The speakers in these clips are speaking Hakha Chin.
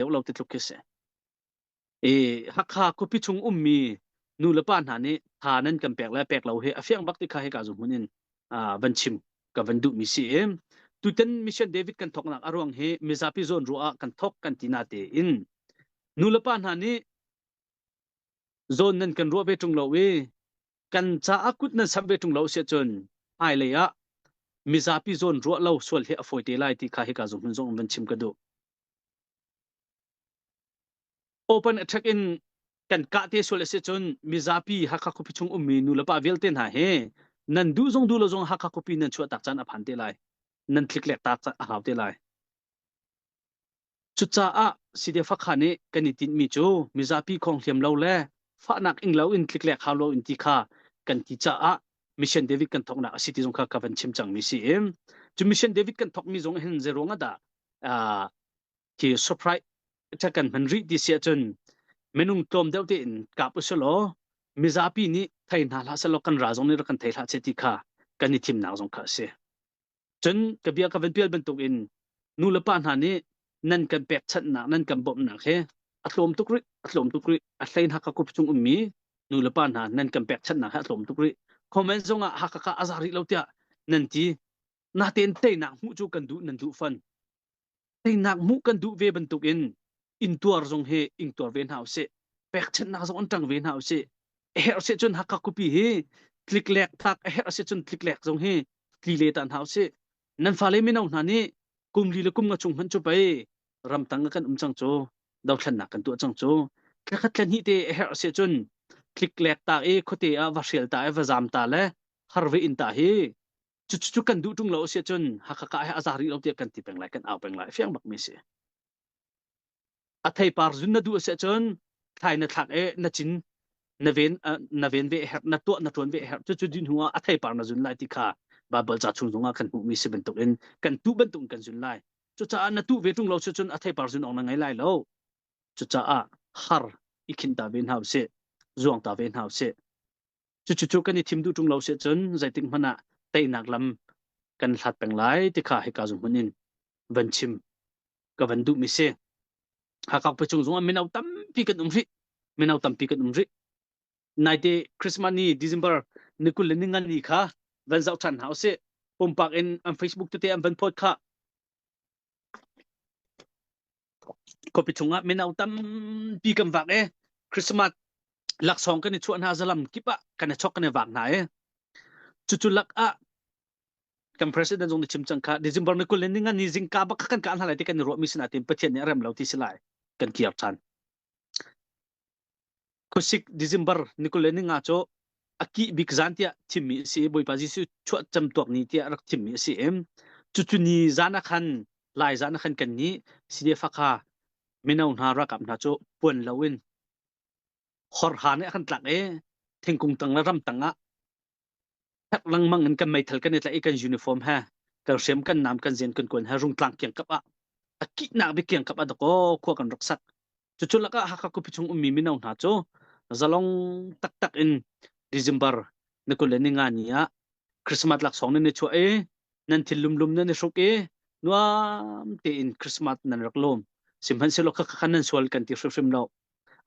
deuh lo ti tluk khi si. I Hakha khuapi chung ummi nu le pa hna nih tha nan kan pek le pek lo hi a fiang bak ti kha hika zu hmun in van chim ka van duhmi si i tutan Mission David kan thoknak a ruang hi mizapi zawn ruah ah kan thok kan ti na tein nu le pa hna nih zawn nan kan ruah ve ṭung lo i kan caah kut nan samh ve ṭung lo si ahcun hmailei ah mizapi zawn ruah lo sual hi a fawi te lai ti kha hika zu hmun zong van chim ka duh. Open attack in kan kah te sual a si cun mizapi Hakha khuapi chung ummi nu le pa vialte hna hi nan duh zong duh lo zong Hakha khuapi nan chuah tak caan a phan te lai. Nan tliklek tak a hau te lai. Cucaah CDF Hakha nih kan i tinhmi cu mizapi khong hliam lo le fahnak ing lo in tliklek hau lo in ti kha kan ti caah Mission David kan thawknak a si ti zong kha ka van chim cangmi si i cu Mission David kan thawkmi zong hin zeiruang ah dah khi surprise attack kan hman rih ti si ahcun minung tlawm deuh tein kap usulaw mizapi nih thei hna hlah selaw kan ral zong nih rak kan thei hlah seh ti kha kan i thimnak zong kha a si. Cun ka bia ka van pial bantukin nu le pa hna nih nan kan pekchanhnak nan kan bawmhnak hi a tlawm tuk rih a tlawm tuk rih a hlei Hakha khup chung ummi nu le pa hna nan kan pekchanhnak hi a tlawm tuk rih. Comment zong ah Hakha kha a za rih lo tiah nan ti. Natein teinak hmuh cu kan duh nan duh fan. Teinak hmuh kan duh ve bantukin intuar zong hi ingtuar ve hna usih. Pekchanhnak zong an ṭang ve hna usih. A herh si cun Hakha khuapi hi tliklek thak a herh si cun tliklek zong hi tli le ta hna usih. Nan fale mino hna nih kum li le kum nga chung hmanh cu pei ramtang ah kan um cang cu dothlennak kan tuah cang cu thlakhat thla hnih te a herh si cun tliklek ta i khuate ah va hrial ta i va zam ta le har ve in ta hi Cucu kan duh ṭung lo a si ahcun Hakha ka he a za rih lo tiah kan ti peng lai, kan au peng lai. Fiang bak mi si. A theipar zun na duh a si ahcun thlai na thlak i na cin na ven na ven ve a herh, na tuah na ṭuan ve a herh. Cucu din hnu ah a theipar na zun lai ti kha Baibal ca chung zongah kan hmuhmi si bantukin kan tuh bantukin kan zun lai. Cucaah na tuh ve ṭung lo si cun a theipar zun awk na ngei lai lo. Cucaah har i khin ta ve hna usih, zuang ta ve hna usih. Cucu kan i thim duh ṭung lo si cun zeitik hmanh ah teinak lam kan hlat peng lai ti kha hika zung hmun in van chim ka van duhmi si. Hakha khuachung zong ah mino tampi kan um rih. Mino tampi kan um rih. Naite Christmas ni December ni 20 le ni ngan ni kha van zoh ṭhan hna usih. Pumpak in an Facebook tete an van phawt kha. Khuapi chungah mino tampi kan vak i Christmas laksawng kan i chuah hna zalam kip ah kan i chok kan i vak hna i cucu lak ah kan president zong nih chim cang kha December ni 20 le ni nga ni zingka bak kha kan kah hna lai ti kan i ruahmi si nain Pathian nih a rem lo ti si lai kan kir ṭhan. Khuasik December ni 25 cu a kih bik zan tiah thimmi a si i Bawipa Jesuh chuah camtuak ni tiah rak thimmi a si i cucu ni zan ah khan lai zan ah khan kan nih CDF Hakha mino hna ralkap hna cu puan loin horha nih a kan tlak i thingkung tang le ram tang ah Herh lengmang in kan meithal kan i tlaih i kan uniform he kan hriam kan nam kan zen kan kuan he rungtlang kiangkap ah a kihnak bik kiangkap ah dakaw khua kan rak sak. Cucu lakah Hakha khuapi chung ummi mino hna cu zalong taktak in December ni 25 ni ah Christmas laksawng nan i chuah i nan thil lumlum nan i hruk i nuam tein Christmas nan rak lawm. Sihmanhsehlaw khakha khan nan sual kan ti hrimhrim lo.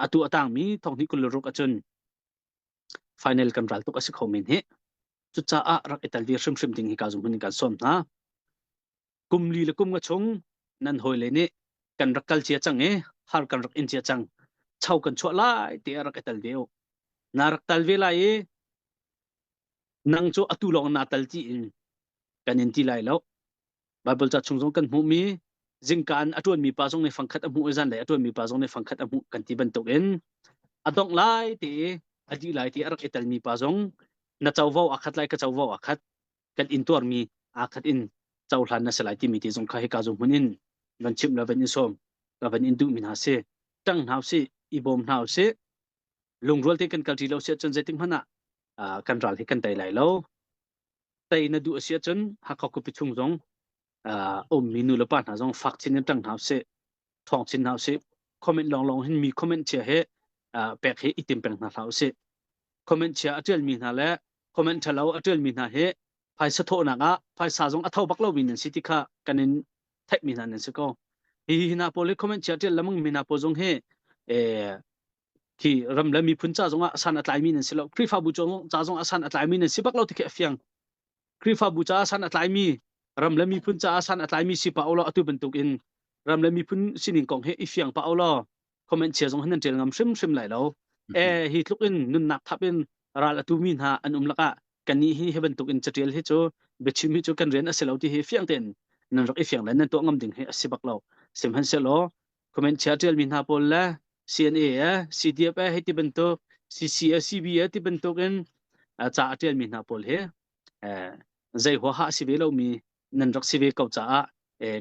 Atu a tangmi thonghnih 26 ahcun final kan ral tuk a si kho men hi. Cucaah rak i tel ve hrimhrim ding hi ka zum in kan sawm hna. Kum li le kum nga chung nan hawile nih kan rak kal cia cang i har kan rak in cia cang. Cho kan chuah lai ti rak i tel ve u. Na rak tal ve lai i nang cu atu lawng na tal ti in kan in ti lai lo. Baibal ca chung zong kan hmuhmi zingkaan a ṭuanmi pa zong nih fangkhat a hmuh i zanlei a ṭuanmi pa zong nih fangkhat a hmuh kan ti bantukin a dongh lai ti i a dih lai ti a rak i telmi pa zong na covo aa khat lai ka covo aa khat kan intuarmi aa khat in cohlan na si lai timi ti zong kha hika zung hmun in van chimh le van in sawm ka van in duhmi hna si ṭang hna usih i bawm hna usih lungrual te kan kalṭi lo si ahcun zeitik hmanh ah kan ral hi kan tei lai lo tei na duh a si ahcun Hakha khuapi chung zong ummi nu le pa hna zong fak chin in ṭang hna usih ṭhawng chin hna usih comment lawnglawng hin mi comment chia he pek hi i tim peng hna hlah usih comment chia a ṭialmi hna le comment ṭhalo a ṭialmi hna hi phaisa thawhnak ah phaisa zong a tho bak lomi nan si ti kha kan in theihmi hna nan si ko. Hi hi hna pawl hi comment chia ṭial lamang mi hna pawl zong hi eh khi ram le miphun ca zongah san a tlaimi nan si lo. Khrihfabu ca zongah san a tlaimi nan si bak lo ti khi a fiang. Khrihfabu caah san a tlaimi ram le miphun caah san a tlaimi si pa ulaw atu bantukin ram le miphun sining kong hi i fiang pa ulaw comment chia zong hin nan ṭial ngam hrimhrim lai lo. E hi tluk in nunnak thap in ral a tumi hna an um lakah kannih hi hi bantuk in catial hi cu biachim hi cu kan rian a si lo ti hi fiang tein nan rak i fiang le nan tuah ngam ding hi a si bak lo. Sihmanhsehlaw comment chia ṭial mi hna pawl le CNA e CDF e hei ti bantuk CC e CB e ti bantuk in ca a ṭial mi hna pawl hi zei huaha a si ve lomi nan rak si ve ko caah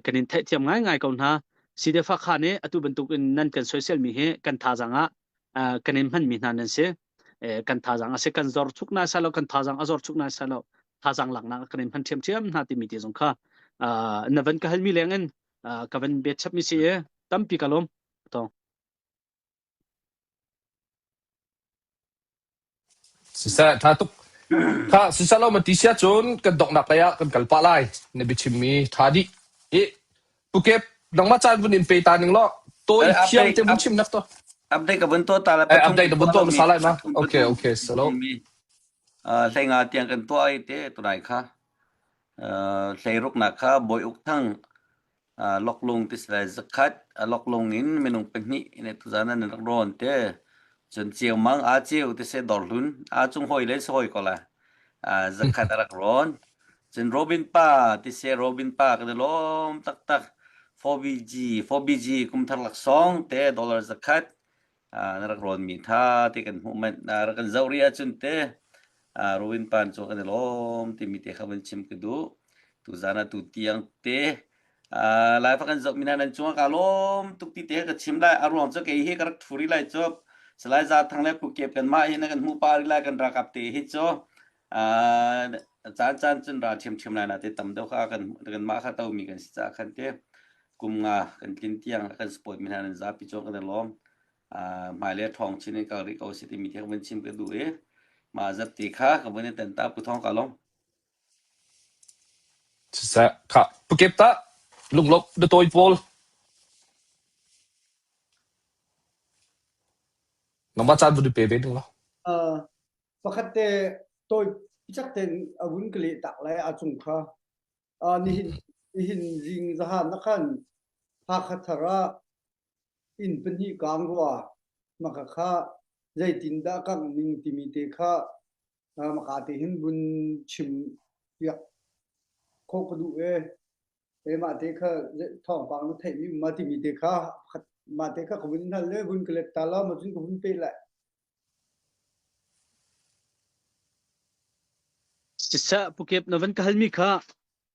kan in theihthiam ngaingai ko hna. CDF kha nih atu bantuk in nan kan soisel mi hi kan thazaang ah kan in hman mi hna nan si. Kan thazaang a si kan zor chuk na sa lo kan thazaang a zor chuk na sa lo thazaang laknak kan in hman ṭhiamṭhiam hna timi te zong kha na van ka halmi leng in ka van bet chap mi si i tampi ka lawm. Tong. Siseh, ṭha tuk. Kha siseh lo ma ti sia cun kan donghnak lei ah kan kal pah lai. Na biachimmi ṭha dih. I Pukep, nangmah caan vun in pe ta ning law tawi Eh, thiang update te vun up, chim nak to. update ka vun tuah ta la Eh, pathum update kan na vun tuah tuah lomi hmasa lai ma? pathum Okay, pathum okay, kan salo. chimmi uh, hleinga tiang kan tuah ai te tunai kha uh, hleiruknak kha Bawi Uk Thang Loklung ti si lai zakhat loklung in minung pahnih in tuzan ah nan rak rawn te cun ceumang aa ceu ti si dawrhlun aa cung hawi le si hawi ko la zakhat a rak rawn cun Robin pa ti si Robin pa kan i lawm taktak 4BG 4BG kumthar laksawng te dollar zakhat na rak rawnmi tha te kan hmuh manh na rak kan zoh rih ahcun te Robin Pan cu kan i lawm timi te kha van chim ka duh tuzan ah tu tiang te lai fa kan zoh mi hna nan cungah ka lawm tuk ti te ka chim lai a ruang cu kei hi ka rak thu rih lai cu Salai Za Thang le Pu Kep kan mah hi na kan hmuh pa rih lai kan ralkap te hi cu caan caan cun ral ṭhiamṭhiam lai na te tam deuh kha kan kan mah kha tomi kan si caah khan te kum nga kan tlin tiang kan support mi hna nan zapi cu kan i lawm hmailei ṭhawng chin in kal rih ko si timi thil van chim ka duh i mah zat ti kha ka vun i ten ta pu thong ka lawm. Siseh, kha pukep ta lunglawmh na tawi pawl. Nangmah caan vun i pe ve ning law. Uh, pakhat te tawi picak tein a vun ka leh tak lai a cung kha. Uh, nihin nihin zing zahan na khan Hakha thar ah inn pahnih kaang rua maka kha zeitindah kangh ning timi te kha maka te hin vun chim piak khawh ka duh e. Keimah te kha thawngpang na theihmi um ma timi te kha mah te kha ka vun hal le vun ka let ta la ma cun ka vun pe lai. Siseh Pukep na van ka halmi kha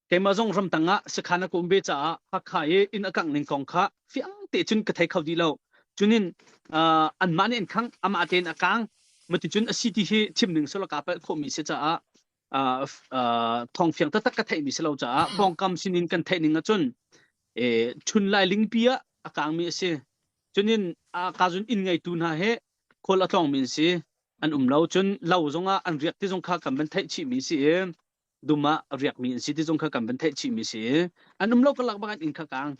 keimah zong ramtang ah sakhan a ka um ve caah Hakha i inn a kangh ning kong kha fiang te cun ka thei kho dih lo. Cunin uh, anmah nih an khangh, amah tein a kang. Mati cun a si ti hi chim ning sula ka palh khawhmi si caah uh, uh, thawng fiang taktak ka theihmi si lo caah pawngkam sinin kan theih ning ahcun eh, chun lai lingpi ah a kangmi a si. Cunin a ka zun inn ngeitu hna he khual a tlawngmi an si. An um lo cun lo zongah an riak ti zong kha kan van theih chihmi si i dum ah riakmi an si ti zong kha kan van theih chihmi si i an um lo karlak bak an inn kha kang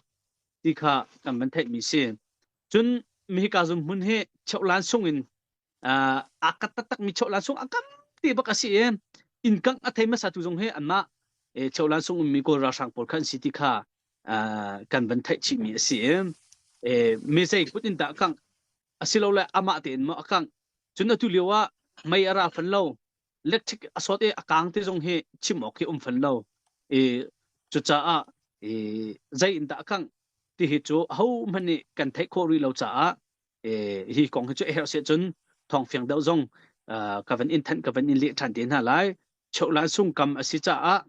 ti kha kan van theihmi si. Cun hika zum hmun hi cheuhlan sung in aa kat taktakmi cheuhlan sung a kam ti bak a si i inn kangh a thei hmasa tu zong hi anmah cheuhlan sung ummi Kawl ralhrang pawl kha an si ti kha kan van theih chihmi a si i mi zei kut in dah kangh asilole amah tein maw a kangh cun atu lio ah mei a ra fan lo electric a sawt i a kang ti zong hi chim awk hi um fan lo i cucaah i zei in dah a kangh ti hi cu ahohmanh nih kan theih khawh rih lo caah hi kong hi cu a herh si cun thawng fiang deuh zong ka van in thanh ka van in leh ṭhan te hna lai Cheuhlan sungkam a si caah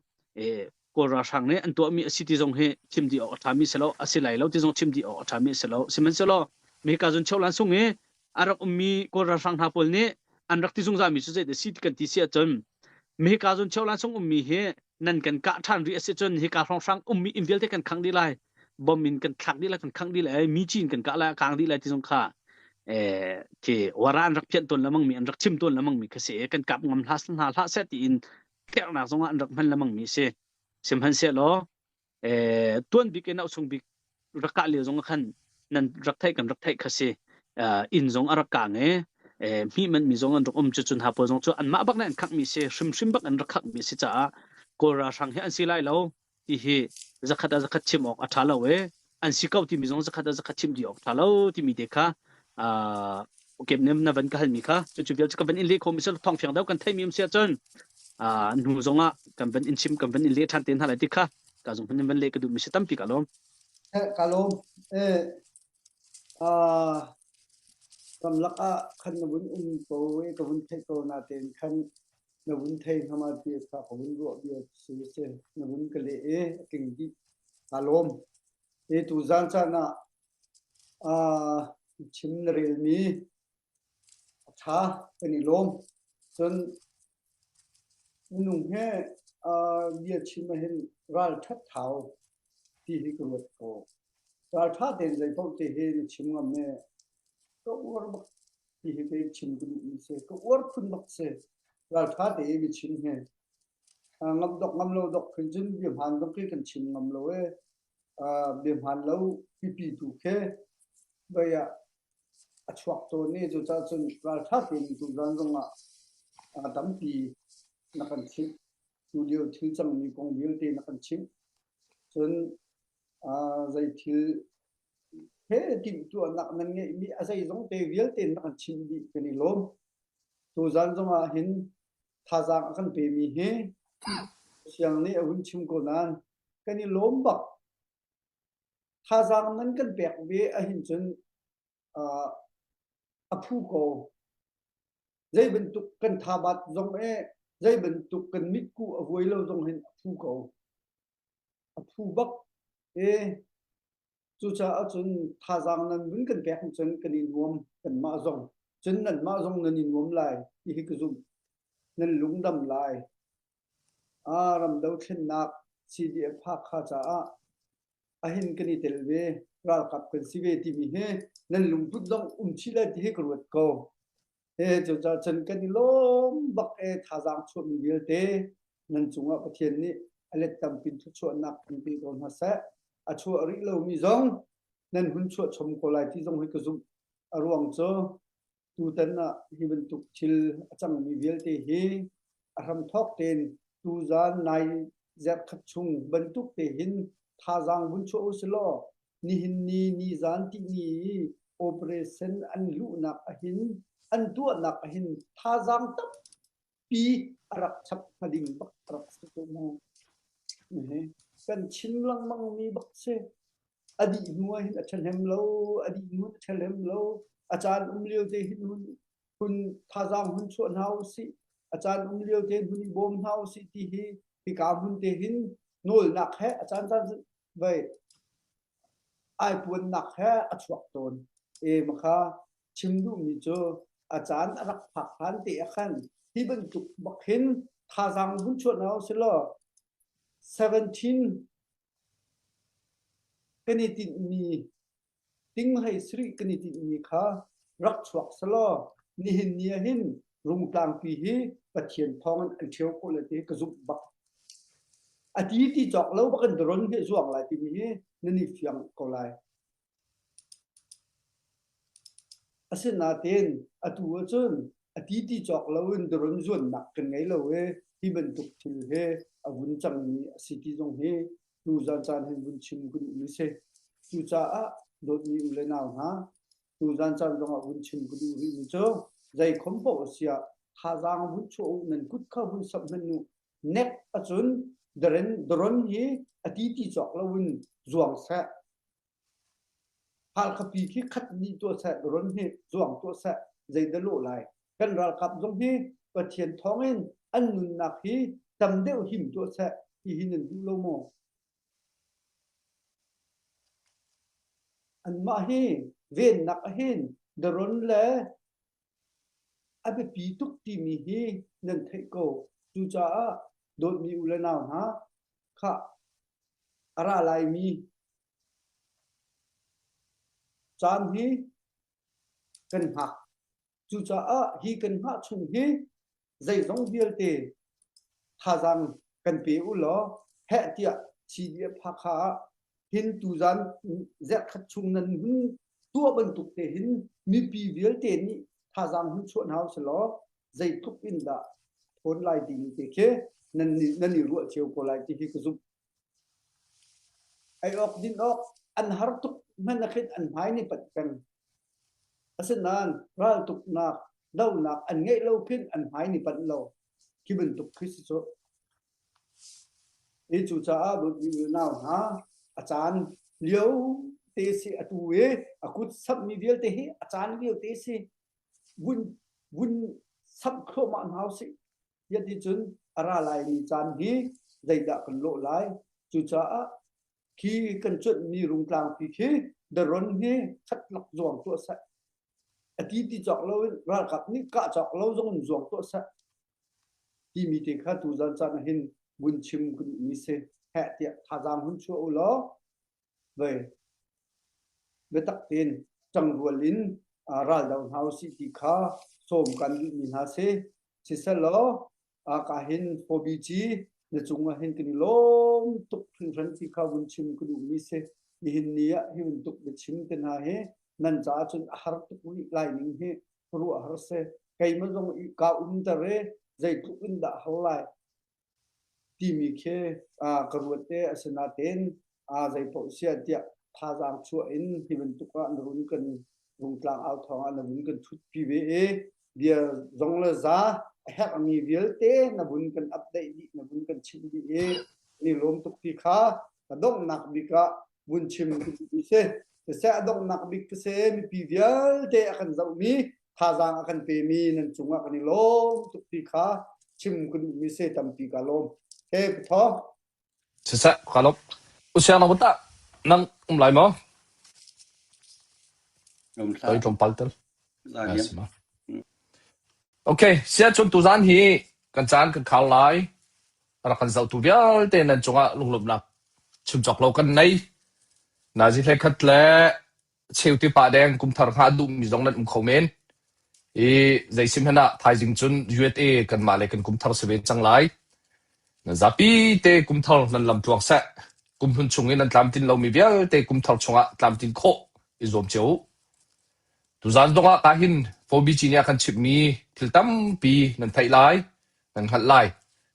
Kawl ralhrang nih an tuahmi a si ti zong hi chim dih awk a ṭhami si lo, a si lai lo ti zong chim dih awk a ṭhami a si lo. Sihmanhsehlaw hika cun Cheuhlan sung i a rak ummi Kawl ralhrang hna pawl nih an rak ti zungzalmi cu zeidah si ti kan ti si ahcun hika cun Cheuhlan sung ummi hi nan kan kah ṭhan rih a si cun hika hrawnghrang ummi inn vialte kan khangh dih lai bom in kan thlak dih lai kan khangh dih lai mi ci in kan kah lai a kang dih lai ti zong kha khi wara an rak phianh tawn lemang mi an rak chim tawn lemang mi kha si kan kap ngam hlah hna hlah seh tiin tlerhnak zongah an rak hman lemang mi si sihmanhsehlaw tuan bik in auh chung bik. rak kah lio zong ah khan nan rak theih kan rak theih kha si. Inn zong a rak kang i hmih manh mi zong an rak um cu cun ha pawl zong cu anmah bak nih an khangh mi si hrimhrim bak an rak khangh mi si caah Kawl ralhrang hi an si lai lo ti hi zakhat ah zakhat chim awk a ṭha lo i an si ko timi zong zakhat ah zakhat chim dih awk ṭha lo timi te kha okay na van ka halmi kha cucu vial cu ka van in leh khomi si thawng fiang deuh kan theimi um si ahcun hnu zong ah kan van in chim kan van in leh ṭhan te hna lai ti kha ka zong van in van leh ka duhmi si tampi ka lawm. Ka lawm. Eh, uh, ramlak ah khan na vun um ko i ka vun theih ko natein khan na vun thei hnga ti kha ka vun ruah bia si si na vun ka leh i a tling dih ka lawm. E tu zan caan ah uh, chim na relmi a ṭha kan i lawm. Cun minung he uh, bia chim ahhin ral ṭhat thau ti hi ka ruat ko. Ral ṭha tein zei paoh te hi na chim ngam e ka uar bak ti hi kei chim ka duhmi si. Ka uar phun bak si. Ral ṭha te i biachim hi. Ngam dok ngam lo dok khin cun bia hmaan zong khi kan chim ngam lo e. Bia hmaan lo pipi tu khi vei ah a chuak tawn i cucaah cun ral ṭha tein tuzaan zong ah tampi na kan chimh. Tu lio thil cangmi kong vialte na kan chimh. Cun zei thil he timhtuahnak nan ngeihmi a zeizong te vialte na kan chimh dih kan i lawm. Tuzaan zong ah hin thazaang a kan pemi hi siang nih a hun chim ko nain kan i lawm bak. Thazaang nan kan pek ve ahhin cun a phu ko. Zei bantuk kan thabat zong e, zei bantuk kan mitkuh a vuai lo zong hin a phu ko. A phu bak e. Cucaah cun thazaang nan vun kan pek cun kan i nuam kanmah zong. Cun nanmah zong nan i nuam lai ti hi ka zumh. Nan lungdam lai. Ah ram dothlennak CDF Hakha caah ahin kan i tel ve, ralkap kan si ve timi hi nan lungput zong um chih lai ti hi ka ruat ko. He cucaah cun kan i lawm bak e thazaang chuahmi vialte nan cungah Pathian nih a let tampin thluachuahnak in pe ko hna seh. A chuah rih lomi zong nan hun chuah chom ko lai ti zong hi ka zumh. A ruang cu tutan ah hi bantuk thil a cangmi vialte hi a hramthawk tein tuzaan nai zerhkhat chung bantuk te hin thazaang vun chuah u silaw nihin ni nizaan tihni i operation an luhnak ahhin an tuahnak ahhin thazaang tampi a rak chap hnga ding bak a rak si ko mu. Kan chim lengmang mi bak si. A dih hnu ah hin a ṭhahnem lo, a dih hnu a ṭhahnem lo. A caan um lio te hin hun hun thazaang hun chuah hna u sih. A caan um lio te hun i bawm hna u sih ti hi hika hmun te hin nawlnak he a caan caan vai ai puannak he a chuak tawn. E makha chim duhmi cu a caan a rak phak hlan te ah khan hi bantuk bak hin thazaang vun chuah hna u sih law 17 Kan i tinhmi ting hlei sarih kan i tinhmi kha rak chuak selaw nihin ni ah hin Rungtlangpi hi Pathian thawngin an ṭheo khawh lai ti hi ka zumh bak. A ti ti cawk lo bak in daron hi a zuang lai timi hi nan i fiang ko lai. Asinain atu ahcun a ti ti cawk loin daron zuannak kan ngei lo i hi bantuk thil hi a vun cangmi a si ti zong hi tuzan caan hin vun chim ka duhmi si. Cucaah dawtmi u le nau hna, tuzan caan zongah vun chim ka duh rihmi cu zeikhom paoh a si ah thazaang vun chuah u nan kut kha vun samh hmanh u. Nek ahcun daron, daron hi a ti ti cawk loin zuang seh. Halkhapi khi khat nih tuah seh, ron hi zuang tuah seh, zeidah lawh lai? Kan ralkap zong hi Pathian thawngin an nunnak hi tam deuh him tuah seh ti hi nan duh lo maw? Anmah hi vennak ahhin daron le a biapi tuk timi hi nan theih ko. Cucaah dawtmi u le nau hna, khah a ra laimi Caan hi kan hngak. Cucaah hi kan hngah chung hi zeizong vialte thazaang kan pe u law heh tiah CDF Hakha ah. Hin tuzan zerhkhat chung nan hun tuah bantuk te hin mipi vialte nih thazaang hun chuah hna usih zeitluk in dah thawn lai timi te khi nan nan i ruah cio ko lai ti hi ka zumh. Ei awk din awk an har tuk hmanh ah khin an hmai nih panh peng. Asinain raltuknak donak an ngeih lo khin an hmai nih panh lo. Khi bantuk khi si cu. Hi cucaah dawtmi unau hna, a caan lio te si atu i a kut samhmi vialte hi a caan lio te si vun vun samh thluahmah hna usih. Tiah a ra laimi caan hi zeidah kan lawh lai? Cucaah khi kan cuanhmi rungtlangpi khi daron hi khatlak zuang tuah seh. A ti ti cawk loin ralkap nih kah cawk lo zong in zuang tuah seh. Timi te kha tuzan caan ah hin vun chim ka duhmi si. Heh tiah thazaang hun chuah u law vei biatak tein ṭangrual in raldo hna usih ti kha sawm kan duhmi hna si. Siselaw ka hin hobby na cungah hin kan i lawm tuk hringhran ti kha vun chim ka duhmi si. Nihin ni ah hi bantuk biachim te hna hi nan caah cun a har tuk rih lai ning hi khuaruah har si. Keimah zong i kaa umter i zeitluk in dah har lai timi khi ka ruat te asinain zeipaoh siah tiah thazaang chuah in hi bantuk ah na run kan rungtlang au thawng ah na vun kan thutpi ve i bia zong le za a herhmi vialte na vun kan update dih na vun kan chimh dih i ni lawm tuk ti kha ka donghnak bik ah vun chim ka duh si. Siseh a donghnak bik ka si mipi vialte a kan zohmi thazaang a kan pemi nan cungah kan i lawm tuk ti kha chim ka duhmi si tampi ka lawm. He Pathaw. Siseh ka lawm. Usiang na tah nang um lai maw? Um hlah. Toi tlawmpal tel. Za diam. Okay, sia chun tuzan hi kan caan kan khar lai. Rak kan zohtu vialte nan cungah lunglawmhnak chim cawk lo kan nei. Nazi hlei khat le cheu ti pah deng kumthar hngah duhmi zong nan um kho men. I zeisim hmanh ah thaizing cun USA kanmah le kan kumthar si ve cang lai. Nan zapi te kumthar nan lam tluang seh. Kumhlun chung i nan tlamtlin lomi vialte kumthar chungah tlamtlin khawh i zuam cio u. Tuzaan zongah kahin 4BG nih a kan chimhmi thil tampi nan theih lai, nan hngalh lai.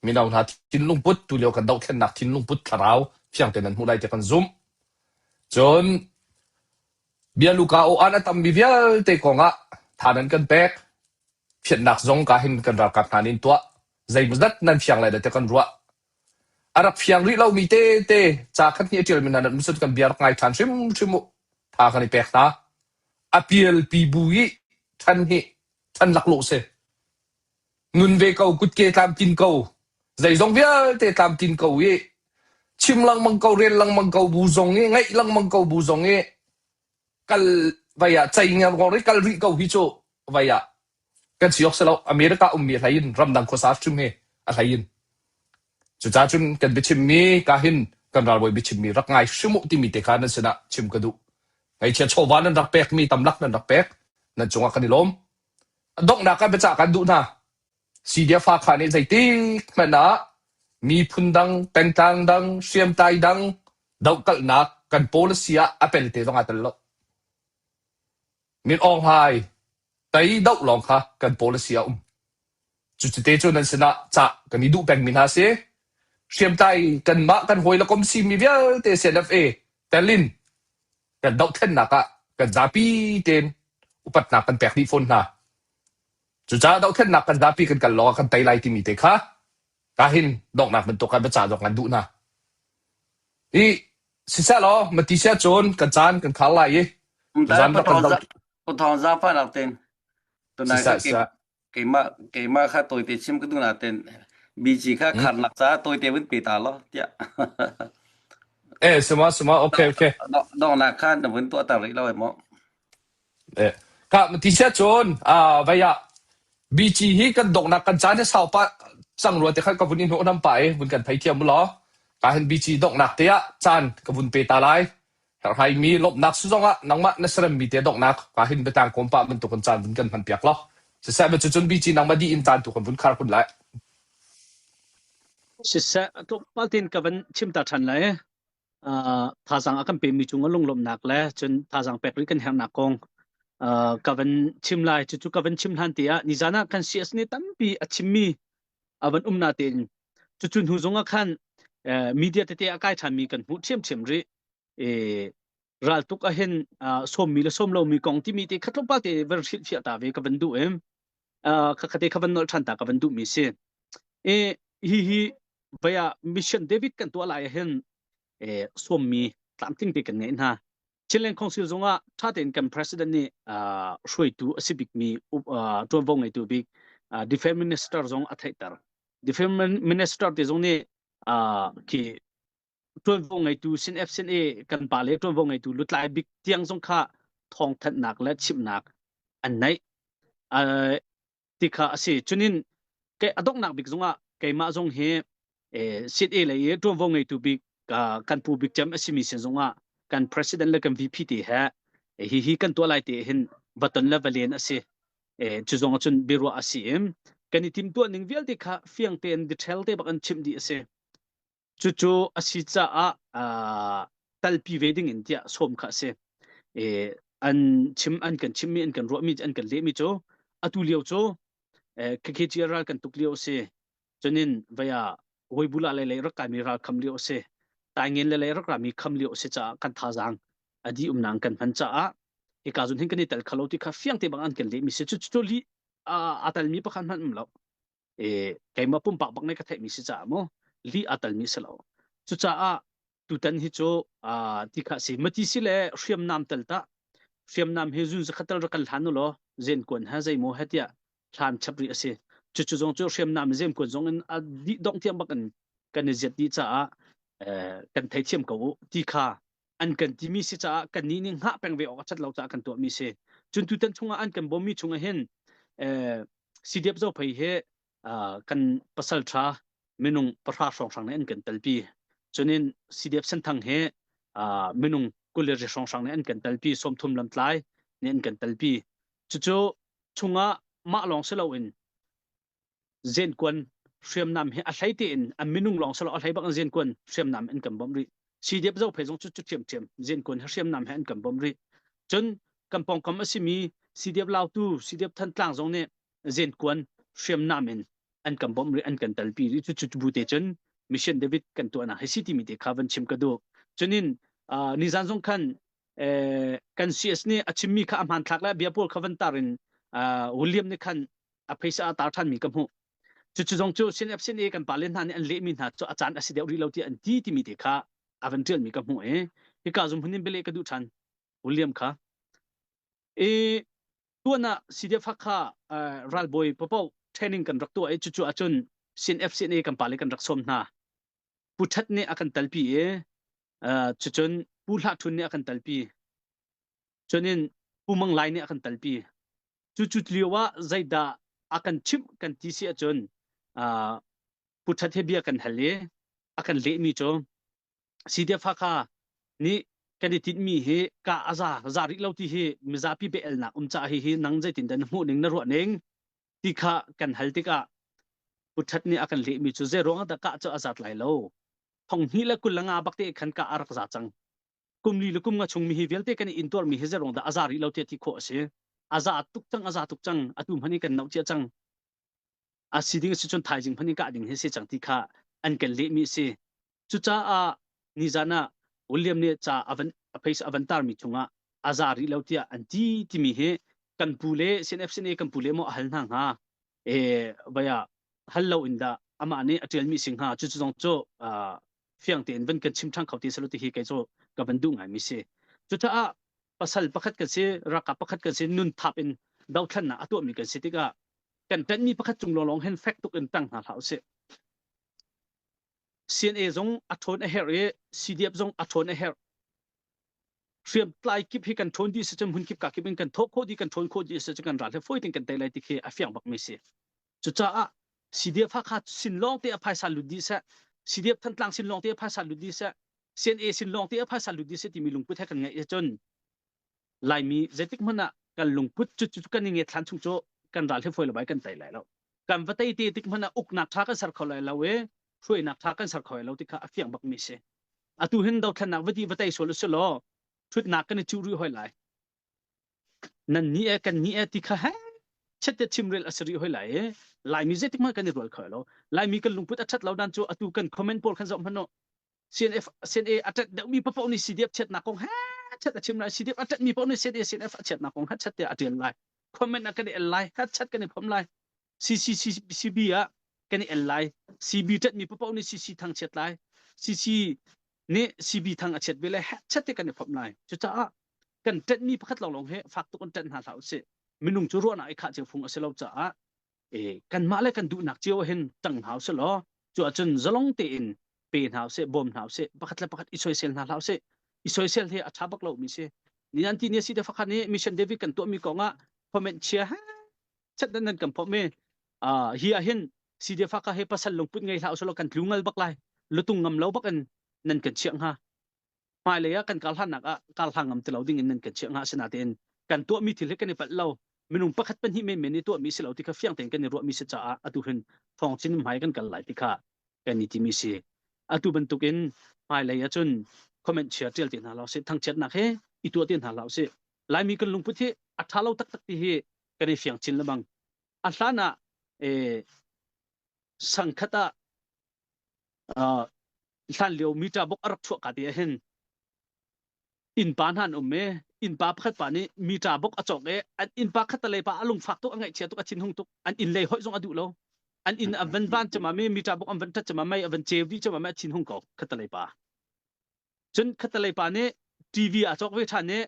Mino hna thinlung put tulio kan dohthlennak thinlung put thlarau fiang tein nan hmuh lai tiah kan zumh. Cun bialuka aw-an a tammi vialte kongah tha nan kan pek. Phiatnak zong kahin kan ralkap hna nih an tuah. Zeimawzat nan fiang lai dah tiah kan ruah. A rak fiang rih lomi tete ca khat nih a ṭialmi hna nan um cun kan bia rak ngai ṭhan hrimhrim u. Tha kan i pek hna. A pialpi bu i ṭhan hi ṭhan laklawh si. Nun ve ko, kutke tlamtlin ko, zeizong vialte tlamtlin ko i chim lengmang ko, rel lengmang ko bu zong i ngaih lengmang ko bu zong i kal vai ah cei ngerngor i kal rih ko hi cu vai ah kan si awk si lo. America ummi a hlei in ramdang khuasa hrim hi a hlei in. Cucaah cun kan biachimmi ka hin kan ralbawi biachimmi rak ngai hrim uh timi te kha nan sinah chim ka duh. Ngeichia chawva nan rak pekmi tamlak nan rak pek nan cungah kan i lawm. A donghnak ah biacah kan duh hna. CDF Hakha nih zeitik hmanh ah miphun dang, pengtlang dang, hriamtlai dang dohkalhnak kan policy ah a pelte zong aa tel lo. Min Aung Hlaing tei doh lawng kha kan policy ah a um. Cucite cu nan sinah cah kan i duh pengmi hna si. Hriamtlai kanmah kan hawi le kom simi vialte CNFA telin kan dohthlennak ah kan zapi tein upatnak kan pek dih fawn hna. Cucaah dohthlennak kan zapi kan kal lawngah kan tei lai timi te kha kahin donghnak bantuk ah biacah zong kan duh hna. I siseh law mati sia cun kan caan kan khar lai i tuzaan rak kan doh Pathawng zaangfahnak tein tunai siseh kha siseh keimah keimah kha tawite chim ka duh nain BG kha kharnak caah tawite vun pe ta law tiah. Eh sima sima okay okay Donghnak kha na vun tuah ter rih lo maw? Eh ka ti sia cun ah vai ah BG hi kan donghnak kan caan hi sau pah cang rua te khan ka vun i hnawh nam pah i vun kan thei thiam u law ka hin BG donghnak te ah caan ka vun pe ta lai. Herhaimi lawmhnak si zongah nangmah na seremmi te donghnak ka hin biatlang kawm pah bantuk in caan vun kan hman piak law. Siseh cucun BG nangmah dih in caan tu kan vun khar kun lai. Siseh tlawmpal tein ka van chim ta ṭhan lai. Thazaang a kan pemi cungah lunglawmhnak le cun thazaang pek rih kan herhnak kong ka van chim lai. Cucu ka van chim hlan te ah nizan ah kan CS nih tampi a chimmi a van um natein cucu hnu zong ah khan media tete a kai ṭhanmi kan hmuh ṭhiamṭhiam rih. Raltuk ahhin sawmmi le sawm lomi kong timi te kha tlawmpal te van hrilhfiah ta ve ka van duh i khakhate kha van nolh ṭhan ta ka van duhmi si. I hihi vei ah Mission David kan tuah lai ahhin sawmmi tlamtling te kan ngeih hna. Chinland Council zongah ṭha tein kan president nih hruaitu a si bikmi ṭuanvo ngeitu bik Defense Minister zong a theihter. Defense Minister te zong nih khi ṭuanvo ngeitu sin F sin A kan pa le ṭuanvo ngeitu lutlai bik tiang zong kha thawngthanhnak le chimhnak an neih. Ti kha a si. Cunin ke a donghnak bik zongah keimah zong hi sit A lei i ṭuanvo ngeitu bik kan pu bik cem a simi sin zongah kan president le kan VP te he hi hi kan tuah lai te hin va ton le va len a si. Cu zong ahcun biaruah a si i kan i timtuah ning vialte kha fiang tein detail te bak an chimh dih a si. Cucu a si caah talpi ve ding in tiah sawm kha a si. An chim an kan chimmi an kan ruahmi an kan lehmi cu atu lio cu KKG ral kan tuk lio a si. Cunin vei ah Webula lei lei rak kaimi ral kham lio a si. Taingen le lei rak rami kham lio a si caah kan thazaang a dih umnak kan hman caah hika zun hin kan i tel khalo ti kha fiang te bang an kan lehmi si. Cucu li a talmi pakhat hmanh um lo. Keimah pumpak bak nih ka theihmi si caah mu lih aa talmi si lo. Cucaah tutan hi cu ti kha si mati si le hriamnam tal ta hriamnam hi zun zakhat tal rak kan hlan u law zen kuan ha zei maw he tiah hlan chap rih a si. Cucu zong cu hriamnam zem kuan zong in a dih dongh tiang bak in kan i ziat dih caah kan theithiam ko u ti kha an kan timi si caah kan nih nih hngah peng ve awk a cat lo caah kan tuahmi si. Cun tutan chungah an kan bawmmi chungah hin CDF Zophei hi kan pasal ṭha minung pahra hrawnghrang nih an kan telpi. Cunin CDF Senthang hi minung 20 le ri hrawnghrang nih an kan telpi, 30 lamtlai nih an kan telpi. Cucu chungah mah lawng si loin zenkuan hriamnam hi a hlei tein a minung lawng si lo a hlei bak in zenkuan hriamnam an kan bawmh rih. CDF Zophei zong cu cu ṭhiamṭhiam zenkuan hi hriamnam he an kan bawmh rih. Cun kan pawngkam a simi CDF Lautu, CDF Thantlang zong nih zenkuan hriamnam in an kan bawmh rih, an kan telpi rih. Cu cu bu te cun Mission David kan tuahnak hi si timi te kha van chim ka duh. Cunin nizan zong khan kan CS nih a chimmi kha a hmanthlak le bia pawl kha van tar in William nih khan a phaisa a tar ṭhanmi ka hmuh. Cucu zong cu CNF CNA kan pale hna nih an lehmi hna cu a caan a si deuh rih lo tiah an ti timi te kha a van ṭialmi ka hmuh i hika zum hun in bialeh ka duh ṭhan William kha. I tuan ah CDF Hakha ralbawi papoh training kan rak tuah i cucu ahcun CNF CNA kan pale kan rak sawm hna. Pu Ṭhat nih a kan telpi i cucun Pu Hlah Ṭhun nih a kan telpi. Cunin Pu Mang Lai nih a kan telpi. Cucu lio ah zeidah a kan chimh kan ti si ahcun Pu Ṭhat he bia kan hal i a kan lehmi cu CDF Hakha nih kan i tinhmi hi ka a za za rih lo ti hi mizapi bia-elnak um caah hihi nang zeitin dah na hmuh ning na ruah ning ti kha kan hal tikah Pu Ṭhat nih a kan lehmi cu zei ruangah dah kah cu a zat lai lo thong hnih le 25 bak te khan kah a rak za cang kum li le kum nga chung mi hi vialte kan i intuarmi hi zei ruang dah a za rih lo tiah ti khawh a si a za tuk cang a za tuk cang atu hmanh i kan noh cia cang a si ding si cun thaizing hmanh in kah ding hi si cang ti kha an kan lehmi a si cucaah nizan ah William nih ca a van a face a van tarmi chungah a za rih lo tiah an ti timi hi kan pu le CNFCNA kan pu le maw a hal hna hnga e vaya hal lo in dah amah nih a ṭialmi si hnga cu zong cu fiang tein van kan chim ṭhan kho ti selo ti hi kei cu ka van duh ngaimi si cucaah pasal pakhat kan si ralkap pakhat kan si nun thap in dothlannak a tuahmi kan si tikah kan ṭanhmi pakhat cung lawnglawng hin fek tuk in ṭang hna hlah usih. CNA zong a ṭhawn a herh i CDF zong a ṭhawn a herh. Hriamtlai kip hi kan ṭhawn dih si cun hmun kip ka kip in kan thawh khawh dih kan ṭhawn khawh dih si cun kan ral he fawi tein kan tei lai ti khi a fiang bakmi si. Cucaah CDF Hakha sin lawng te a phaisa lut dih seh, CDF Thantlang sin lawng te a phaisa lut dih seh, CNA sin lawng te a phaisa lut dih seh timi lungput he kan ngeih ahcun Laimi zeitik hmanh ah kan lungput cu cu kan i nget hlan chung cu kan ral hi fawi lo bai kan tei lai lo. Kan va tei te tik hmanh ah uknak ṭha kan ser kho lai lo i hruainak ṭha kan ser kho lai lo ti kha a fiang bakmi si. Atu hin dothlennak va ti va tei sual usih law ṭhutnak kan i cuh rih hoi lai. Nan ni e kan ni e ti kha he chet te chimrel a si rih hoi lai i Laimi zeitik hmanh kan i rual kho lo. Laimi kan lungput a ṭhat lo dan cu atu kan comment pawl khan zoh hmanh u. CNF CNA a ṭet deuhmi paoh nih CDF chiatnak kong he chet a chim lai. CDF a ṭetmi paoh nih CNA CNF a chiatnak kong he chet tiah a ṭial lai. Comment ah kan i el lai. He chet kan i phom lai. CCCB ah kan i el lai. CB ṭetmi paoh nih CC thang chiat lai. CC nih CB thang a chiat ve lai. He chet te kan i phom lai. Cucaah kan ṭetmi pakhat lawnglawng hi fak tuk in ṭet hna hlah usih. Minung cu ruahnak i khah cio phung a si lo caah e kanmah le kan duhnak cio hin ṭang hna usih law cu ahcun zalong tein pe hna usih bawm hna usih pakhat le pakhat i soisel hna hlah usih i soisel hi a ṭha bak lomi si ni an ti ni si te fakhat nih mission David kan tuahmi kong ah comment chia ha chat nan nan kan phawm mi hi ah hin CDF ka he pasal lungput ngei hlah usih law kan tlu ngal bak lai lutung ngam lo bak in nan kan chiah hnga hmailei ah kan kar hlannak ah kar hlang ngam ti lo ding in nan kan chiah hnga asinain kan tuahmi thil hi kan i palh lo minung pakhat pahnih menmen i tuahmi si lo ti kha fiang tein kan i ruahmi si caah atu hin thawng chin hmai kan kal lai ti kha kan i timi si atu bantukin hmailei ahcun comment chia tial ti hna lo si thangchiatnak he i tuah ti hna lo si laimi kan lungput hi a tha lo taktak ti hi kan i fiang chin lebang a hlan ah eh sangkhat ah hlanlio meter bok a rak chuah ka ti ahhin innpa hna an um i innpa pakhat pa nih meter bok a cawk i an innpa khat lei pa a lungfak tuk a ngaihchia tuk a thinhung tuk an inn lei hoih zong a duh lo an inn a van van cama mi meter bok an van ṭhat cama mei a van ceu dih cama mei a thinhung ko khat lei pa cun khat lei pa nih TV a cawk ve ṭhan i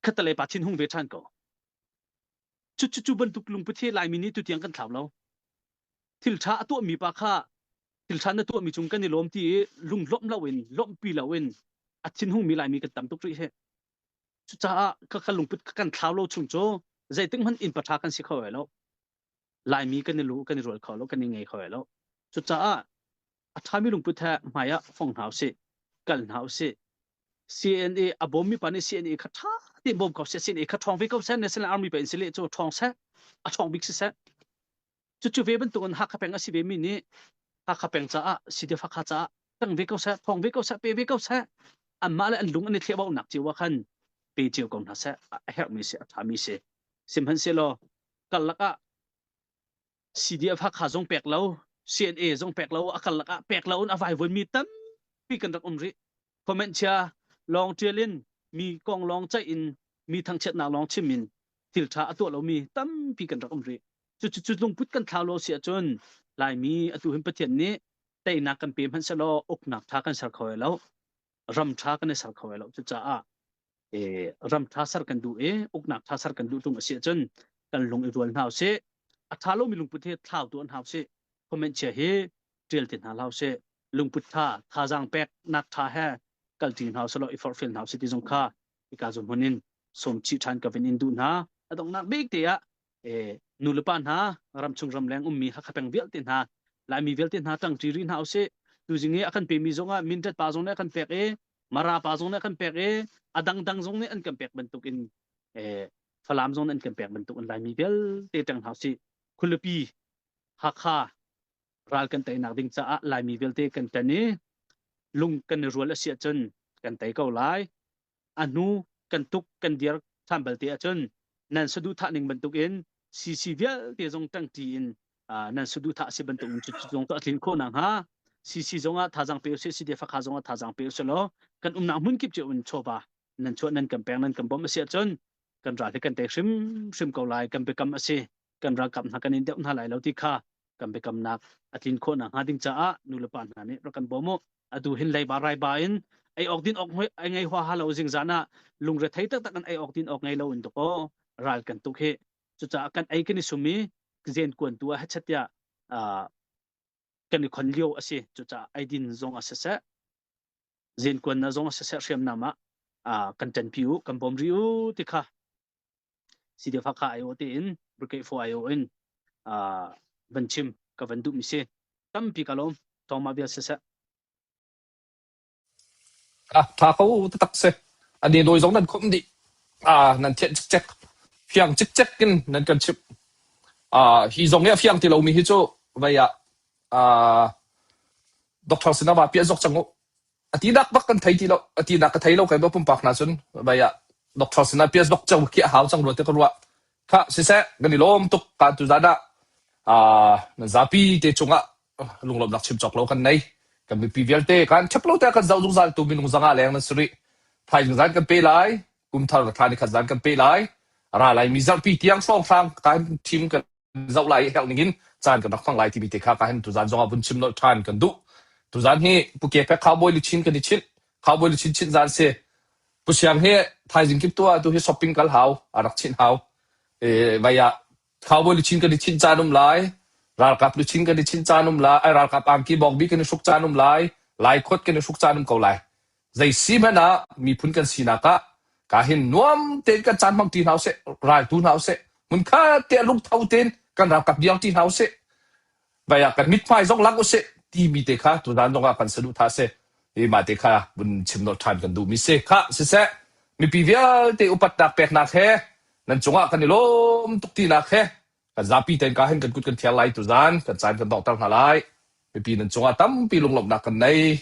khat lei pa thinhung ve ṭhan ko cu cu cu bantuk lungput hi Laimi nih tutiang kan thlau lo thil ṭha a tuahmi pa kha thil ṭha na tuahmi cung kan i lawm ti i lunglawmh loin lawmhpi loin a thinhungmi Laimi kan tam tuk rih hi. Cucaah ka ka lungput kan thlau lo chung cu zeitik hmanh inn paṭha kan si kho lai lo. Laimi kan i lu kan i rual kho lo kan i ngei kho lai lo. Cucaah a ṭhami lungput he hmai ah fong hna usih, kal hna usih. CNA a bawmmi pa nih CNA kha ṭha tein bawm ko seh, CNA kha ṭhawng ve ko seh, National Army pa in si leh cu ṭhawng seh, a ṭhawng bik si seh. Cucu ve bantukin Hakha peng a si vemi nih Hakha peng caah CDF Hakha caah tang ve ko seh, thawng ve ko seh, pe ve ko seh. Anmah le an lung an i thlehbaunak cio ah khan pe cio ko hna seh. A herhmi si, a ṭhami si. Sihmanhsehlaw karlak ah CDF Hakha zong pek lo, CNA zong pek lo, a karlak ah pek lo in a vaivuanmi tampi kan rak um rih. Comment chia lawng ṭial in mi kong lawng ceih in mi thangchiatnak lawng chim in thil ṭha a tuah lomi tampi kan rak um rih. Cu cu lungput kan thlau lo si ahcun Laimi atu hin Pathian nih teinak kan pe hmanh sehlaw uknak ṭha kan ser kho lai lo. Ram ṭha kan i ser kho lai lo. Cucaah ram ṭha ser kan duh i uknak ṭha ser kan duh ṭung a si ahcun kan lung i rual hna usih. A ṭha lomi lungput hi thlau tuah hna usih. Comment chia hi ṭial ti hna hlah usih. Lungput ṭha, thazaang peknak ṭha he kalṭi hna usih law i forhfial hna usih ti zong kha hika zuhmun in sawm chih ṭhan ka vin in duh hna. A donghnak bik te ah nu le pa hna ramchung ramleng ummi Hakha peng vialte hna Laimi vialte hna ṭangṭi rih hna usih tuzing i a kan pemi zong ah Mindat pa zong nih a kan pek i Mara pa zong nih a kan pek i a dangdang zong nih an kan pek bantukin Falam zong nih an kan pek bantukin Laimi vialte ṭang hna usih khualipi Hakha ral kan teinak ding caah Laimi vialte kan ṭan i lung kan i rual a si ahcun kan tei ko lai a hnu kan tuk kan dir ṭhan balte ahcun nan saduhthah ning bantukin CC vialte zong ṭangṭi in nan saduhthah a si bantukin cu zong cu a tlin khawh nakhnga CC zongah thazaang pe usih CDF Hakha zongah thazaang pe usih law kan umnak hmun kip cio in chawva nan chuah nan kan pek nan kan bawmh a si ahcun kan ral hi kan tei hrimhrim ko lai kan biakam a si kan ralkap hna kan in deuh hna lai lo ti kha kan biakamnak a tlin khawh nakhnga ding caah nulepa hna nih rak kan bawm u atu hin leiba raiba in ei awk din awk ai ngei hua ha lo zingzan ah lungre thei taktak in ei awk din awk ngei lo in doko ral kan tuk hi cucaah kan ei kan i sum i zen kuan tu ah hechatia kan i khon lio a si cucaah eidin zong a siseh zen kuan na zong a siseh hriamnam ah kan ṭanpi u kan bawm ri u ti kha CDF Hakha aiawh tein Brigade 4 aiawh in van chim ka van duhmi si. Tampi ka lawm. Thawngmah bia siseh. Ah, tha ko taktak si. Ani dawi zong nan khomh dih. Ah, nan thianh cikcek. Fiang cikcek in nan kan chimh. Ah, hi zong hi a fiang ti lomi hi cu vei ah ah doctor sinah va piah zok cang u. A tinak bak kan thei ti lo. A tinak ka thei lo kai ba pumpak hna cun vai ah doctor sinah pias bak ceu khi a hau cang rua ti ka ruah. Kha siseh kan i lawm tuk kan tu zan ah ah nan zapi te cungah lunglawmhnak chim cawk lo kan nei. Kan mipi vialte kan ṭhep lo te kan zoh zungzal tu minung zanga leng nan si rih. Thaizing zan kan pe lai. Kum thar thla ni khat zan kan pe lai. Ra lai mi zarhpi tiang hrawnghrang kan thim kan zoh lai i herh ningin caan kan rak hmang lai timi te kha ka hin tuzan zongah vun chim nolh ṭhan kan duh. Tuzan hi Pu Kepek Cowboy luchin kan i chinh. Cowboy luchin chinh zan si. Pu Siang hi thaizing kip tu ah tu hi shopping kal hau, a rak chinh hau. E, vai ah Cowboy luchin kan i chinh caan um lai. Ralkap luchin kan i chinh caan um lai. Ai ralkap angki bawkbi kan i hruk caan um lai. Lai khot kan i hruk caan um ko lai. Zei si hmanh ah miphun kan sinak ah ka hin nuam tein kan caan hmang ṭi hna usih, raltu hna usih, hmunkhat te lungtho tein kan ralkap diang ṭi hna usih, vai ah kan mithmai zong lang usih timi te kha tuzaan zong ah kan saduhthah si. Hi mah te kha vun chim nolh ṭhan kan duhmi si. Khah siseh, mipi vialte upatnak peknak he nan cungah kan i lawm tuk tinak he kan zapi tein ka hin kan kut kan thiar lai tuzaan kan caan kan donghter hna lai. Mipi nan cungah tampi lunglawmhnak kan nei.